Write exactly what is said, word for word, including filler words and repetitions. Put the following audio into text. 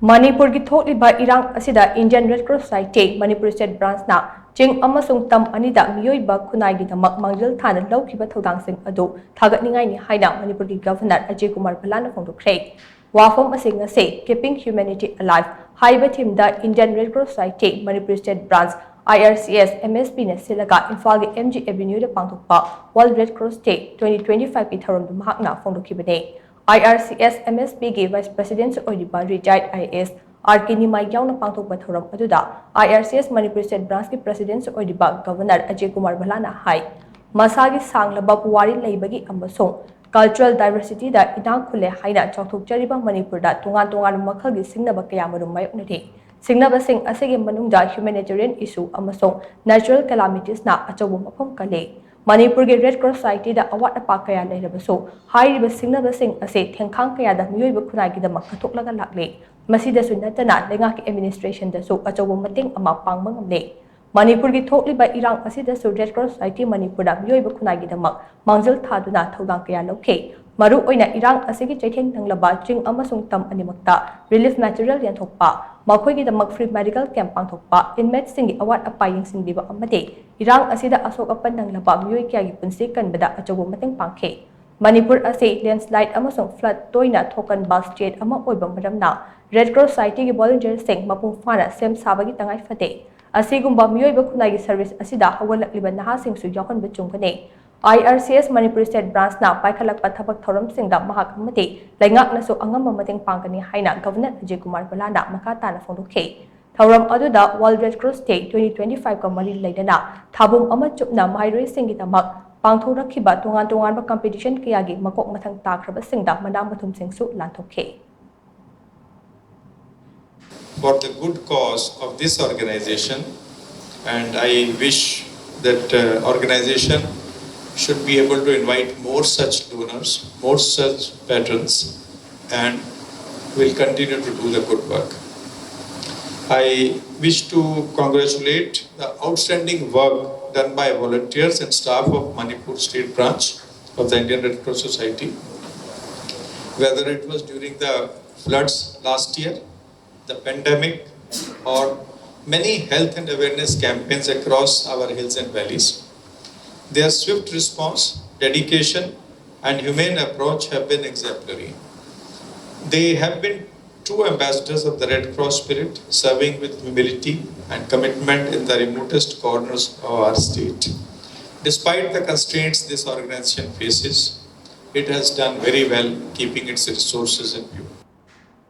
ꯃꯅꯤꯄꯨꯔꯒꯤ ꯊꯣꯛꯂꯤꯕ ꯏꯔꯥꯡ ꯑꯁꯤꯗ Indian Red Cross Society Manipur State Branchꯅ ꯆꯤꯡ ꯑꯃꯁꯨꯡ ꯇꯝ ꯑꯅꯤꯗ ꯃꯤꯑꯣꯏꯕ ꯈꯨꯟꯅꯥꯏꯒꯤꯗꯃꯛ ꯃꯥꯡꯖꯤꯜ ꯊꯥꯅ ꯂꯧꯈꯤꯕ ꯊꯧꯗꯥꯡꯁꯤꯡ ꯑꯗꯨ ꯊꯥꯒꯠꯅꯤꯡꯉꯥꯏꯅꯤ ꯍꯥꯏꯅ ꯃꯅꯤꯄꯨꯔꯒꯤ Governor ꯑꯖꯌ ꯀꯨꯃꯥꯔ ꯚꯜꯂꯥꯅ ꯐꯣꯡꯗꯣꯛꯈ꯭ꯔꯦ꯫ ꯋꯥꯐꯝ ꯑꯁꯤ ꯉꯁꯤ Keeping Humanity Alive ꯍꯥꯏꯕ themeꯗ Indian Red Cross Society Manipur State Branch, I R C S, M S Bꯅ ꯁꯤꯜꯂꯒ ꯏꯝꯐꯥꯜꯒꯤ M G Avenueꯗ ꯄꯥꯡꯊꯣꯛꯄ World Red Cross Day twenty twenty-fiveꯀꯤ ꯊꯧꯔꯝꯗꯨ ꯃꯍꯥꯛꯅ ꯐꯣꯡꯗꯣꯛꯈꯤꯕꯅꯤ꯫ I R C S M S Bꯒꯤ Vice President ꯑꯣꯏꯔꯤꯕ retired I A S R K ꯅꯤꯃꯥꯏ ꯌꯥꯎꯅ ꯄꯥꯡꯊꯣꯛꯄ ꯊꯧꯔꯝ ꯑꯗꯨꯗ I R C S Manipur State Branchꯀꯤ President ꯑꯣꯏꯔꯤꯕ Governor ꯑꯖꯌ ꯀꯨꯃꯥꯔ ꯚꯜꯂꯥꯅ ꯍꯥꯏ, ꯃꯁꯥꯒꯤ ꯁꯥꯡꯂꯕ ꯄꯨꯋꯥꯔꯤ ꯂꯩꯕꯒꯤ ꯑꯃꯁꯨꯡ cultural diversityꯗ ꯏꯅꯥꯛ ꯈꯨꯜꯂꯦ ꯍꯥꯏꯅ ꯆꯥꯎꯊꯣꯛꯆꯔꯤꯕ ꯃꯅꯤꯄꯨꯔꯗ ꯇꯣꯉꯥꯟ ꯇꯣꯉꯥꯟꯕ ꯃꯈꯜꯒꯤ ꯁꯤꯡꯅꯕ ꯀꯌꯥꯃꯔꯨꯝ ꯃꯥꯌꯣꯛꯅꯔꯤ꯫ ꯁꯤꯡꯅꯕꯁꯤꯡ ꯑꯁꯤꯒꯤ ꯃꯅꯨꯡꯗ humanitarian issue ꯑꯃꯁꯨꯡ natural calamitiesꯅ ꯑꯆꯧꯕ ꯃꯐꯝ ꯀꯜꯂꯤ꯫ ꯃꯅꯤꯄꯨꯔꯒꯤ Red Cross Societyꯗ ꯑꯋꯥꯠ ꯑꯄꯥ ꯀꯌꯥ ꯂꯩꯔꯕꯁꯨ, ꯍꯥꯏꯔꯤꯕ ꯁꯤꯡꯅꯕꯁꯤꯡ ꯑꯁꯤ ꯊꯦꯡꯈꯥꯡ ꯀꯌꯥꯗ ꯃꯤꯑꯣꯏꯕ ꯈꯨꯟꯅꯥꯏꯒꯤꯗꯃꯛ ꯀꯠꯊꯣꯛꯂꯒ ꯂꯥꯛꯂꯤ꯫ ꯃꯁꯤꯗꯁꯨ ꯅꯠꯇꯅ ꯂꯩꯉꯥꯛꯀꯤ administrationꯗꯁꯨ ꯑꯆꯧꯕ ꯃꯇꯦꯡ ꯑꯃ ꯄꯥꯡꯕ ꯉꯝꯂꯤ꯫ ꯃꯅꯤꯄꯨꯔꯒꯤ ꯊꯣꯛꯂꯤꯕ ꯏꯔꯥꯡ ꯑꯁꯤꯗꯁꯨ Red Cross Society ꯃꯅꯤꯄꯨꯔꯗ ꯃꯤꯑꯣꯏꯕ ꯈꯨꯟꯅꯥꯏꯒꯤꯗꯃꯛ ꯃꯥꯡꯖꯤꯜ ꯊꯥꯗꯨꯅ ꯊꯧꯗꯥꯡ ꯀꯌꯥ ꯂꯧꯈꯤ꯫ ꯃꯔꯨꯑꯣꯏꯅ ꯏꯔꯥꯡ ꯑꯁꯤꯒꯤ ꯆꯩꯊꯦꯡ ꯅꯪꯂꯕ ꯆꯤꯡ ꯑꯃꯁꯨꯡ ꯇꯝ ꯑꯅꯤꯃꯛꯇ relief material ꯌꯦꯟꯊꯣꯛꯄ, ꯃꯈꯣꯏꯒꯤꯗꯃꯛ free medical camp ꯄꯥꯡꯊꯣꯛꯄ, inmateꯁꯤꯡꯒꯤ ꯑꯋꯥꯠ ꯑꯄꯥ ꯌꯦꯡꯁꯤꯟꯕꯤꯕ ꯑꯃꯗꯤ ꯏꯔꯥꯡ ꯑꯁꯤꯗ ꯑꯁꯣꯛ ꯑꯄꯟ ꯅꯪꯂꯕ ꯃꯤꯑꯣꯏ ꯀꯌꯥꯒꯤ ꯄꯨꯟꯁꯤ ꯀꯟꯕꯗ ꯑꯆꯧꯕ ꯃꯇꯦꯡ ꯄꯥꯡꯈꯤ꯫ ꯃꯅꯤꯄꯨꯔ ꯑꯁꯤ landslide ꯑꯃꯁꯨꯡ flood ꯇꯣꯏꯅ ꯊꯣꯛꯀꯟꯕ state ꯑꯃ ꯑꯣꯏꯕ ꯃꯔꯝꯅ Red Cross Societyꯒꯤ volunteerꯁꯤꯡ ꯃꯄꯨꯡ ꯐꯥꯅ ꯁꯦꯝ ꯁꯥꯕꯒꯤ ꯇꯉꯥꯏ ꯐꯗꯦ꯫ ꯑꯁꯤꯒꯨꯝꯕ ꯃꯤꯑꯣꯏꯕ ꯈꯨꯟꯅꯥꯏꯒꯤ service ꯑꯁꯤꯗ ꯍꯧꯒꯠꯂꯛꯂꯤꯕ ꯅꯍꯥꯁꯤꯡꯁꯨ ꯌꯥꯎꯍꯟꯕ ꯆꯨꯝꯒꯅꯤ꯫ I R C S Manipur State Branchꯅ ꯄꯥꯏꯈꯠꯂꯛꯄ ꯊꯕꯛ ꯊꯧꯔꯝꯁꯤꯡꯗ ꯃꯍꯥꯛ ꯑꯃꯗꯤ ꯂꯩꯉꯥꯛꯅꯁꯨ ꯑꯉꯝꯕ ꯃꯇꯦꯡ ꯄꯥꯡꯒꯅꯤ ꯍꯥꯏꯅ Governor ꯑꯖꯌ ꯀꯨꯃꯥꯔ ꯚꯜꯂꯥꯅ ꯃꯈꯥ ꯇꯥꯅ ꯐꯣꯡꯗꯣꯛꯈꯤ꯫ ꯊꯧꯔꯝ ꯑꯗꯨꯗ World Red Cross Day twenty twenty-fiveꯀ ꯃꯔꯤ ꯂꯩꯅꯅ ꯊꯥꯕꯨꯝ ꯑꯃ ꯆꯨꯞꯅ ꯃꯍꯩꯔꯣꯏꯁꯤꯡꯒꯤꯗꯃꯛ ꯄꯥꯡꯊꯣꯛꯂꯛꯈꯤꯕ ꯇꯣꯉꯥꯟ ꯇꯣꯉꯥꯟꯕ competition ꯀꯌꯥꯒꯤ ꯃꯀꯣꯛ ꯃꯊꯪ ꯇꯥꯈ꯭ꯔꯕꯁꯤꯡꯗ ꯃꯅꯥ ꯃꯊꯨꯝꯁꯤꯡꯁꯨ ꯂꯥꯟꯊꯣꯛꯈꯤ꯫ For the good cause of this organization, and I wish that uh, organization should be able to invite more such donors, more such patrons, and will continue to do the good work. I wish to congratulate the outstanding work done by volunteers and staff of Manipur State Branch of the Indian Red Cross Society, whether it was during the floods last year the pandemic or many health and awareness campaigns across our hills and valleys. Their swift response, dedication, and humane approach have been exemplary. They have been true ambassadors of the Red Cross spirit, serving with humility and commitment in the remotest corners of our state. Despite the constraints this organization faces, it has done very well keeping its resources in view.